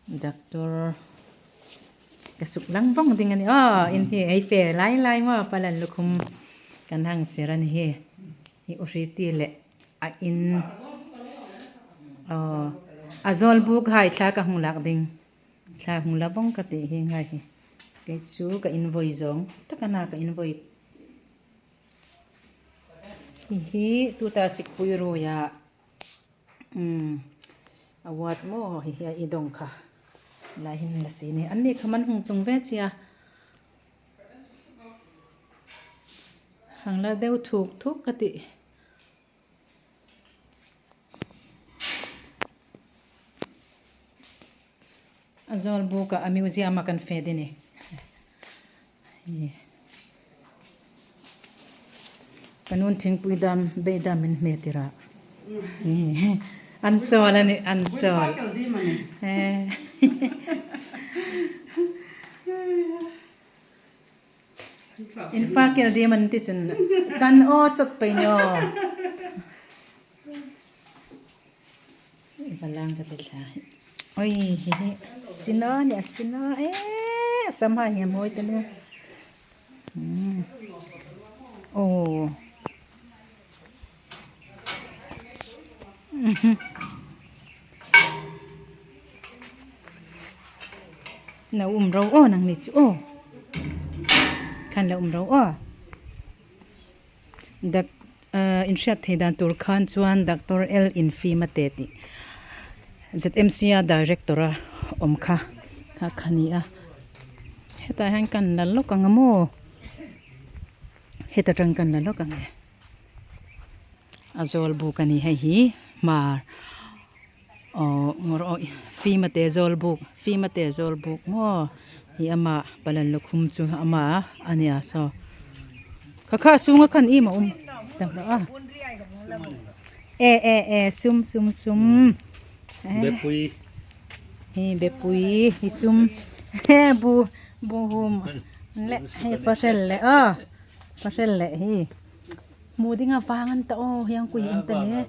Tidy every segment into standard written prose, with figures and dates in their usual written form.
Doctor ka suk lang vawng ding a ni aw in hi ei fe lai lai maw palan lukhum kan hang ser a ni hi hi uhriti leh a in aw a zawl buk hai thla ka hmu lak ding thla hmu la vawng ka tih hi ngai hi kei chu ka in vawi zawng tak a na ka in vawi hi hi tuta sikpui ruia. Umm a ward maw hei hi a i dawng kha lai hian la si a ni an ni kha man hung tlung ve chia hang la deuh thuk thuk ka tih a zawl buk ah a museum a kan fed a ni. Ka nun thingpui dam bei dam min hmeh tir a an sawl a ni an sawl in fa kel dim an ti chun kan aw chawt pei ni aw Valang ka ti thla hi oi hi hi sino a ni a sino eee a sam ha hi a mawi ta nu umm aw na um ro aw nang ni chu aw khan la um ro aw. Dak ahh inhriat theih dan tur khan chuan Doctor L Infima te tih ZMC a director a awm kha kha kha ni a hetah hian kan la lawk ang a maw heta tang kan la lawk ang e a zawl buk a ni hei hi hmar aww ngawr aw fima te zawl buk fima te zawl buk maw hi amah palan lukhum chu amah a nia saw kha kha a chhunga khan im a awm tak rawh a e e e sum sum sum bepui hi bepui hi sum he bu bu hum leh hei fahrel leh aw fahrel leh hi hmuh ding a vang an ta aw hiang kui an ta le.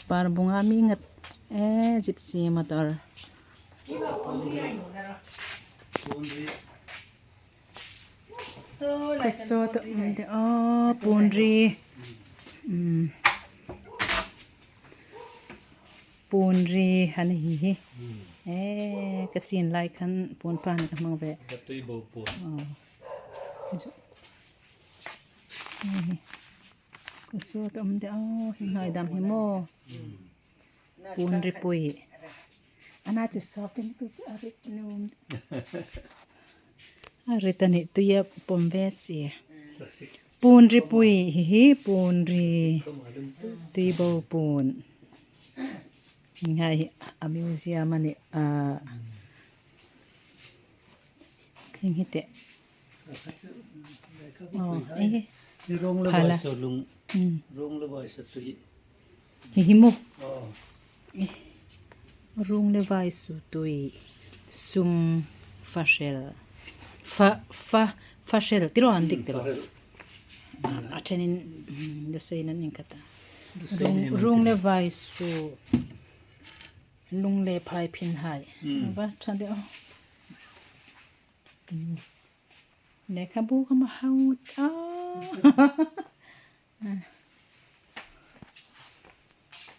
Par bunga mi ngat e gypsy motor khuasaw te awm te aw punri umm punri an hi hi e ka chin lai khan pun pan ka hmang ve. Kawsaw te awm deuh a hei hnai dang hi maw pun ri pui a na chi sawp in tui chu a rit ni awm a rit a nih tui a pawm ve si pun ri pui hi hi pun ri tui bo pun hei a museum a ni ah heng hi teh. Hei hi maw rung le vai su tui sum fahrel fa fa fahrel tiraw an dik tiraw a thenin lusei nan inkhat a rung le vai su lung le phai phin hai va tha deuh. Lehkhabu ka ma hau ta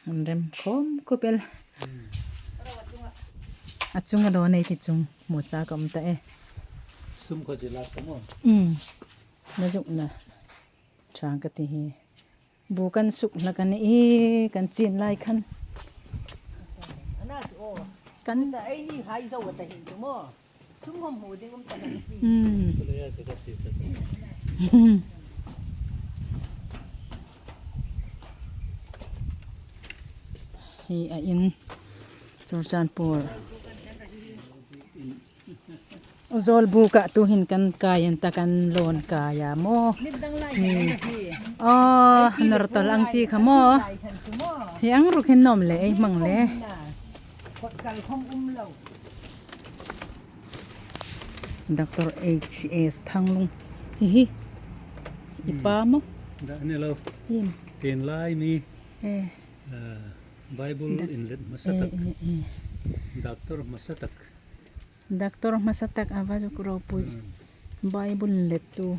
an rem khawm khawp el a chunga lo nei ti chung hmuh chak a awm ta e umm na zuk na tha ka ti hi bu kan suk hla kan i kan chin lai khan kan Hei a in Churchanpur Zawlbuk ah tuhin kan kai an ta kan lawn kai a maw aw nawrtal ang chi kha maw hei ang ruk hi nawm leh ei hmang le. Doctor HS Thanglung hi hi i pa maw? Dah ni lo. Tin lai mi. Eh. Bible inlet hmasa tak Doctor hmasa tak. Doctor hmasa tak a va zuk ropui Bible let tu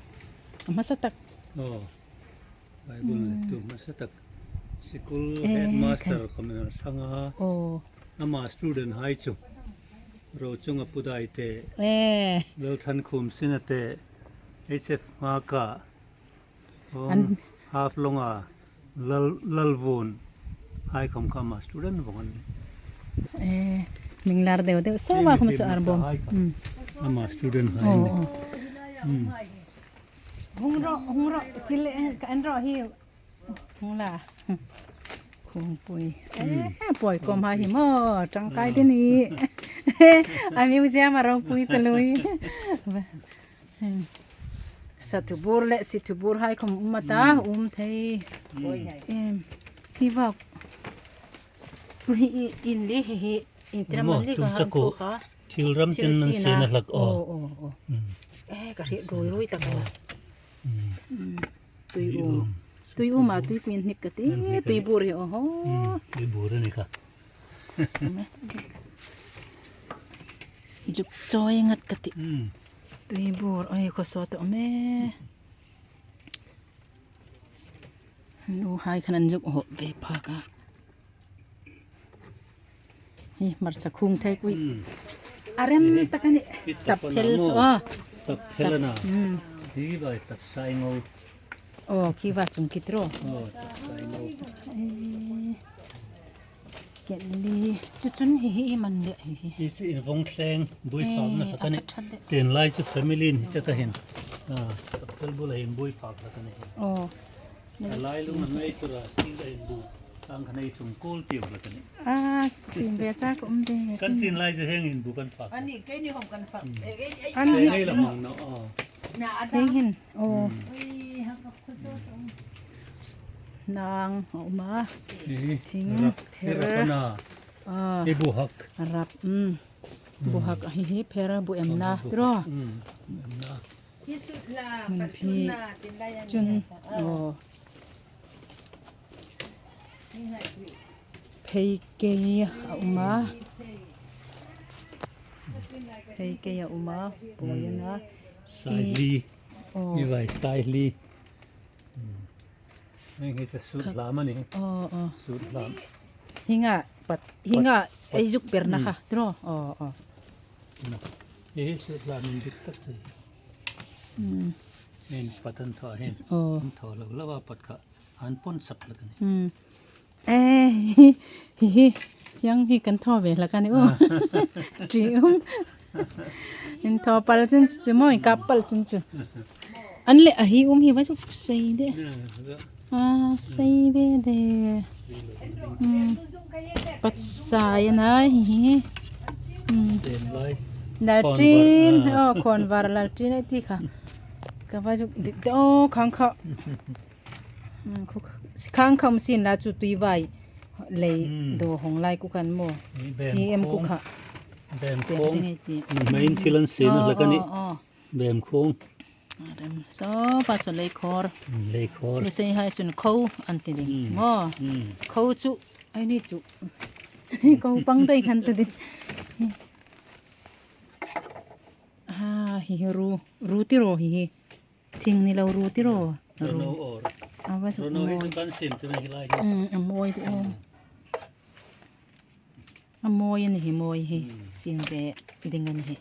hmasa tak. Aw Bible let tu hmasa tak sikul headmaster ka hrang a amah student hai chu Rochunga Pudai te Lalthankhum Sina te HF Nghaka Awm half lawnga lal lalvun hai kham kha ama student vawng an ni. Eh ming lar deuh deuh sawm a khum chu arbawm. Ama student hai an ni. Hung rawh hung rawh thil ka en rawh hi hung la khungpui eh pawi kawm ha hi maw tangkai te ni a museum a ropui ta lui. Sathu bur leh sithu bur hai khawm um ata um thei em hi vak tu hi i in li hi hi in tira man li ka han phu kha thil ram tin nan sen a hlak aw aw aw e ka ri rui rui tak a tui um tui um a tui kuin hnik ka ti tui bur hi aw ho tui bur ani kha Juk chawi ngat ka tih tui bur oi khaw saw tawh awm e nu hai khan an zuk hawh ve phak a hei hmarcha khung thei kuih a rem tak a ni tap phel aw tap phel a na hi vai tap sai ngo aw khi va chung kit rawh aw tap sai ngo. Kelli chu chun hi hi man leh hi hi. Hi chu in vawng thleng bui fak na hlak a ni. Ten lai chu family in hi chat a hin a tel bula in bui fak hlak a ni. Aw. A lai lung a ngei tura sing a in bu ang khan ei chung kawl tiu hlak a ni. A sim ve cha ka um ve. Kan chin lai chu heng in bu kan fak. Ani kei ni hom kan fak. An nei la mang no aw. Heng hin aw. Nang a awm a thing pher i buhak rap buhak a hi hi pher a bu em na tiraw hmun phi chun aw phei kei a awm a phei kei a awm a pawi a na i vai saihli. Heng hi chu sut hlam a ni. Aw aw. Sut hlam. Hinga pat hinga ei zuk per na kha tiraw aw aw. Hei hi sut hlam in dik tak chu. Heng pat an thawh hin. Aw. An thawh lo lo a pat kha an pawn sak hlak a ni. Eh hi hi hi yang hi kan thaw ve hlak a ni aw. Ṭi um. In thaw pal chun chu maw in kap pal chun chu. An le a hi um hi va chu sei de. A sei ve de. Pat sai a na hi hi. Lalṭin aw khawn var lalṭin a ti kha. Ka va zuk dik te aw khang kha. Khang kham sin la chu tui vai lei do hawng lai ku khan maw CM ku kha bem khawng main thil an sin a hlak ani bem khawng rem so pa so lei khawr lei khawr lu sei hai chun kho an ti ding maw kho chu ai ni chu ko pang dai khan ti ding ha hi ru ru ti ro hi hi Thing ni lo ru tiraw? Rono or. A va zuk Rono hi mawi. chu kan sim te hi lai hi. Um a mawi te aw. A mawi a ni hi mawi hi sim ve ding a ni hi.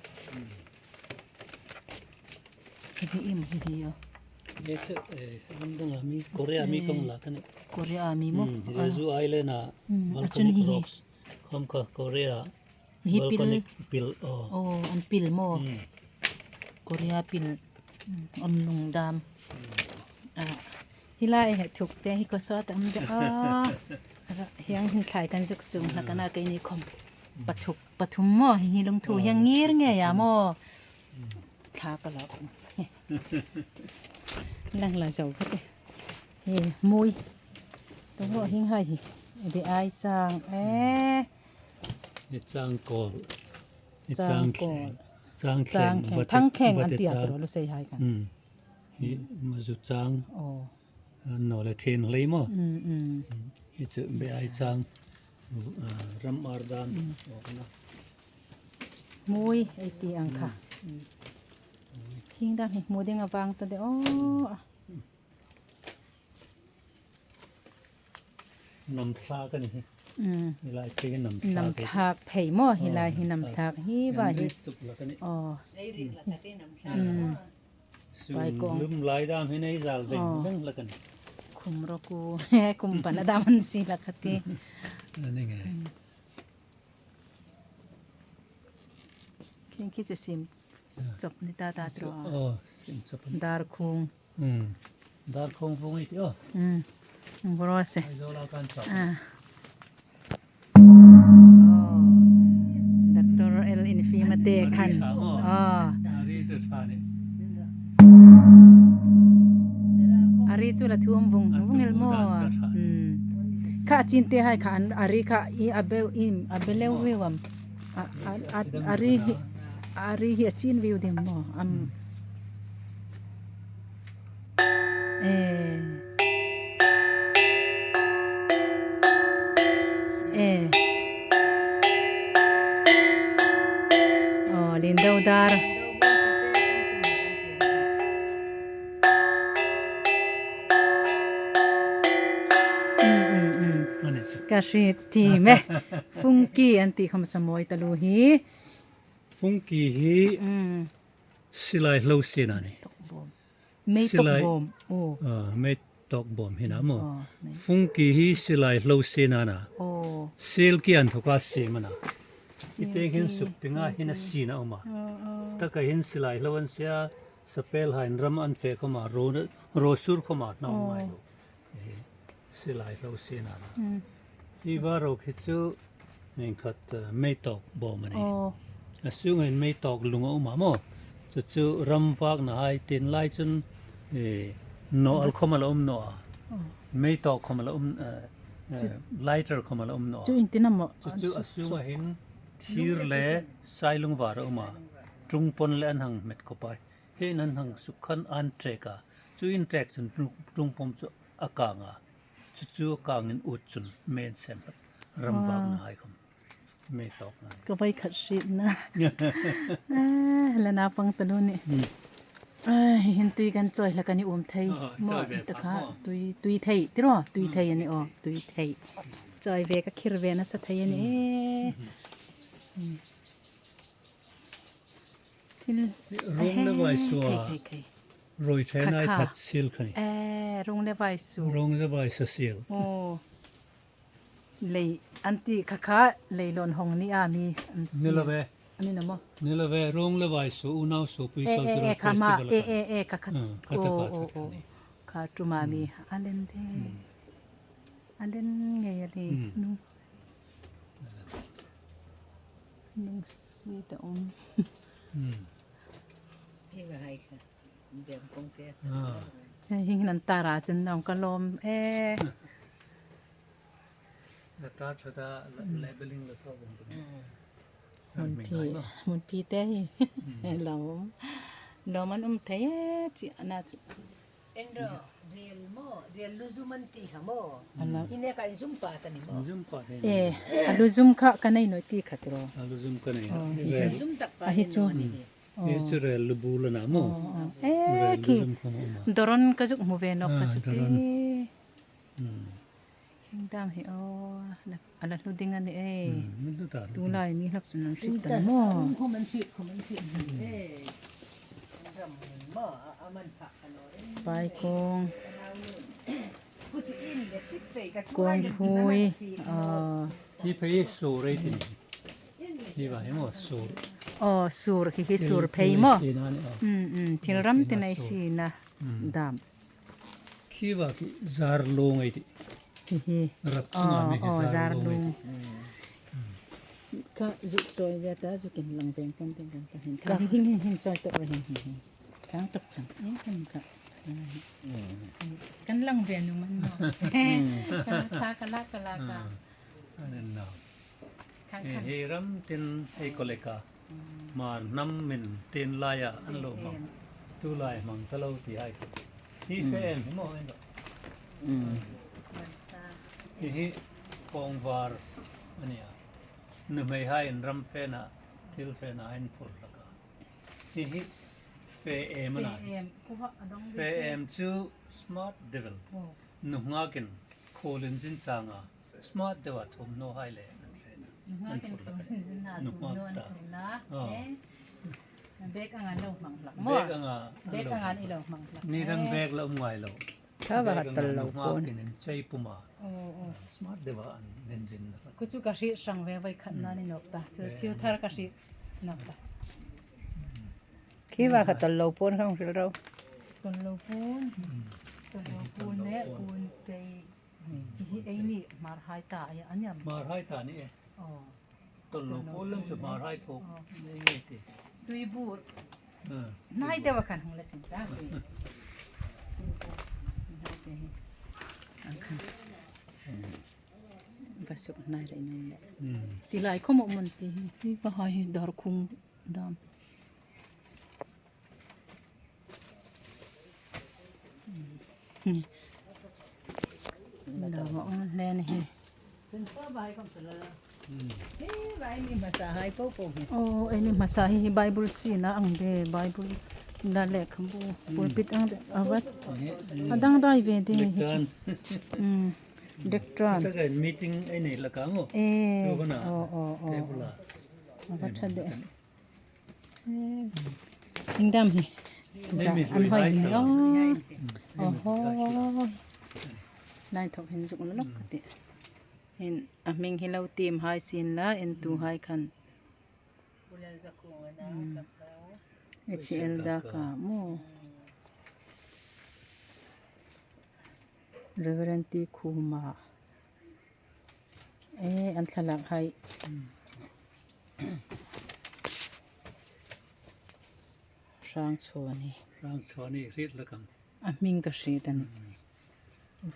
Hi hi im hi hi aw. He chu eh ram danga mi Korea mi kong la ka ni. Korea mi maw? Jeju Island a volcanic rocks khawm kha Korea Hi pil volcanic pil aw. Aw an pil maw? Korea pil an lung dam ah helai he thuk te hi kaw saw tam deuh a hiang hin thlai kan zuk sung hlak a na keini khawm pathuk pathum maw hi lungthu hian ngir ngei a maw thla ka la awm lang la zo vek e hei mawi tawh hing hai hi be ai chang e. Ni chang kawl. Chang kawl. Chang Chang thleng. Thang thleng an ti a tawh lu sei hai khan. Hi mazu chang. Aw. No le then hlei maw. Hi chu be ai chang. Ram ar dan awkna. Mui ei ti ang kha. Hing dan hi hmu ding avang ta de aw. Nam thlak ani hi. Helai phei hi nam thlak. Nam thlak phei maw helai hi nam thlak hi va hi. Aw. Lum lai dam hi nei zal veng veng la kan. Khum ro ku kum pan a dam an si la khati. Ani nge. Khin khi chu sim chop ni ta ta chu. Oh, sim chop. Dar khung. Dar khung vung i ti oh. Bro se. Aizawl a kan chop. Ah. Oh. Doctor L infima te khan. Oh. Ari chu tha ni. Ari chu la thum vung vung el mo. Kha chin te hai kha an ari kha i abe in abeleu viwam. Ari hi ari hi a chin viu ding mo am. Eh. Eh. Oh, Lindo dar. Ka hri ti me. Fungki an ti kham samawi talu hi. Fungki hi silai hlo sin a ni. Mei tok bawm. Mei tok bawm hi na maw? Fungki hi silai hlo sin a na. Sil ki an thawk a sim a na. I teng hian suk tinga hin a sin a awm a. Taka hin silai hlo an sia sapel hain ram an feh khawm a ro sur khawm a hnau ngai lo. Silai hlo sin a na. Hi va ro khi chu engkhat mei tawk bawm a ni. A sungah mei tawk lung a awm a maw? Chu chu ram vak na hai tin lai chun nawh al khawm a la awm nawh a, mei tawk khawm a la awm lighter khawm a la awm nawh a. Chu chu a sungah hin thir le sailung var a awm a, tung pawn le an hang hmet khawp a, heng an hang suk khan an trek a, chu in trek chun tung pawm chu a kang a. Chu chu kangin ut chun men sem ram vak na hai kham me tawk na. Ka vai khat hrit na. La na pang tanu ni. Hin tui kan choi la kan i um thei. Mo ta kha tui tui thei tiro tui thei ani o tui thei. Choi ve ka khir ve na sa thei ani e. Thil Rung le vai sua. Roi the nai that sil kha ni. Eh rung le vai su. Rung le vai sa sil. Oh. Lei an ti kha kha leilon hong ni a mi an si. Nilove. Ani na mo. Nilove rung le vai su unau su pui E e cultural e kha ma festival e e e kha kha. Kha ta kha O that o kha ni. Kha tu ma mi alen de. Alen nge ya le nu. Nung si ta om. Hing nan tara chen nong ka lom e. La tar thata labeling la thaw bong tu. Mun pi mun pi te hi lo lo man um thei e chi ana chu. Enro rel mo rel luzum an ti kha mo hine ka in zum pa ta ni mo. Zum pa the. E alu zum kha ka nei noi ti kha tro. Alu zum ka nei. Zum tak pa A hi chu. He chu rel lu bu la na mo. E ki Zum kha mo ma. Doron ka juk mu ve nok ka chu ti. Doron. Hing dam hi o ala hlu ding ani e. Min ta. Tu lai mi hlak chu nan hrit tan mo. Khu man thi khu man thi e ram mo aman pha ano Pai kong ku chi in le ti pe ka kong phui a Hi phei su rei ti ni. Hi ba he mo sur. O sur hi hi sur phei mo. Thil ram te nei si na dam. Khi ba ki zar lo ngai ti. Hi hi. Rat chunga mi O hi zar zar lo ngai lung. ti. Ka zu choi ve ta zu kin lang veng kan ting kan ta hin. Ka hin hin hin choi to hin hin hin. Khang tak khang e kan ka. Kan lang ve nu man no. Ta ka la ka la ka. Anen na. Khang khang. He ram tin hei koleka mar nam min tin laia an lo mang tu lai mang ta lo ti ai hi fe em hi mo en hi hi kong var. a nia. Nuhmei haiin ram fenah thil fenah a inphur hlak a. Hi hi fe em a na hi. Fe em chu smart devil. Nu nghakin khawl in zin changa smart deuha thawmhnaw hai leh an fen a, an phur hlak a ni. Nu nghak ta. Bag anga an lo hmang hlak maw? Bag anga an lo hmang hlak. Ni dang bag la awm ngai lo. Bag anga nu nghakin in chei pum a, smart deuha an nen zin hlak. Ku chu ka hrih hrang ve vawi khat nan i nawk ta. Chu thil thar ka hrih nawk ta. Khi va kha tawlh lo pawn kha hrilh ro. Tawlh lo pawn, tawlh lo pawn leh pawn chei chi hi ei ni hmar hai ta a nia. Hmar hai ta ni e. Tawlh lo pawn lam chu hmar hai phawk ngei ngei ti. Tui bur hnai deuh a khan hung la sin ta tui. Hnai te hi ang khan va suk hnai rei nung le. Silai khaw mawh mawn ti hi si va hai hi dar khung dam. Aw eng hmasa hi hi bible scene a ang ve bible la lehkhabu pulpit ang te a va a dangdai ve te hi chu lectern e aw aw aw a va tha deuh. Engdam hi an hawi ni aw awhaw lai thawk hin zuk lawk ka ti hin a hming hi lo tim hai sin la en tu hai khan HL Daka maw Reverend T Khuma eh an thlalak hai. Hrangchhuani. Hrangchhuani hriat la kang. A hming ka hriat a ni.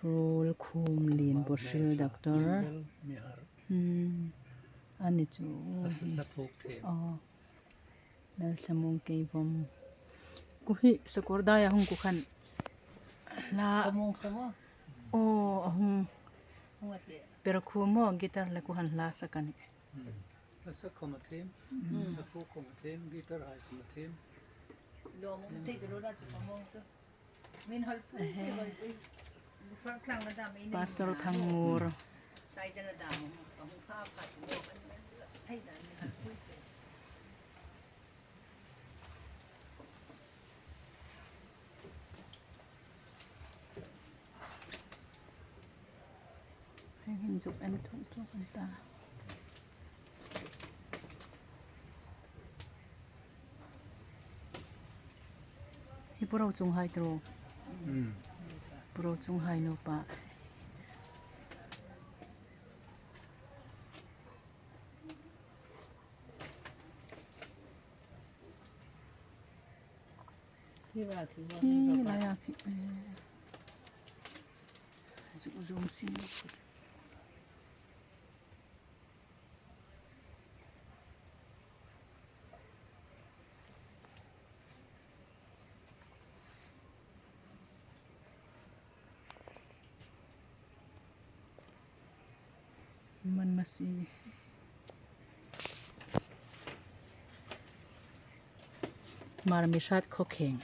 Rul khum lin Buhril doctor. A ni chu. Aw Lalthlamung Keivawm. Ku hi sakawr daia hung ku khan hla. Aw a hung. Pero khu maw guitar la ku han hla sak a ni. Hla khawm a them, hla phu khawm a them, guitar hai khawm a them. Pastor Thangngur. Heng hi zuk en thawk thawk an ta. Hi puro chung hai tro. Puro chung hai nu pa. Khi lai ah khi zum sin man masi Marmi hrat khawkheng.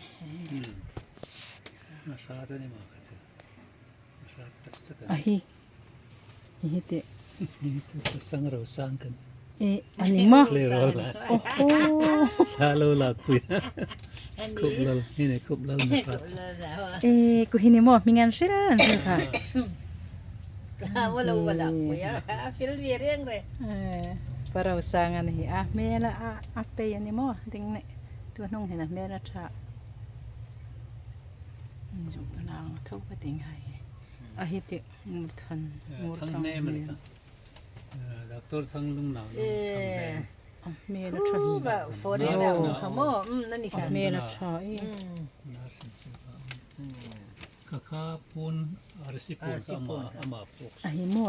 A hrat a ni mah kha chu. A hrat tak tak a ni. A hi. Hi hi teh. Hi chu ka sang ro sang kan. E a ni maw? Clear all la. Oho. Thla lo lak pui. Khup lal hi ni khup lal na hrat. E ku hi ni maw hming an hril an hril kha. Wala wala pui a. Fil ve reng re. Parau sang a ni hi a hmel a a pei a ni maw ding nei tu hnung hian a hmel a tha zuk lang tho ka ti ngai a hi tih ngur than ngur thang hnem a ni kha doctor thang lung nau thang hnem a hmel a tha hi a hmel a tha e kha kha pun arsi pun kha ama ama pawk a hi maw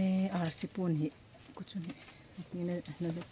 e arsi pun hi ku chu ni na zuk.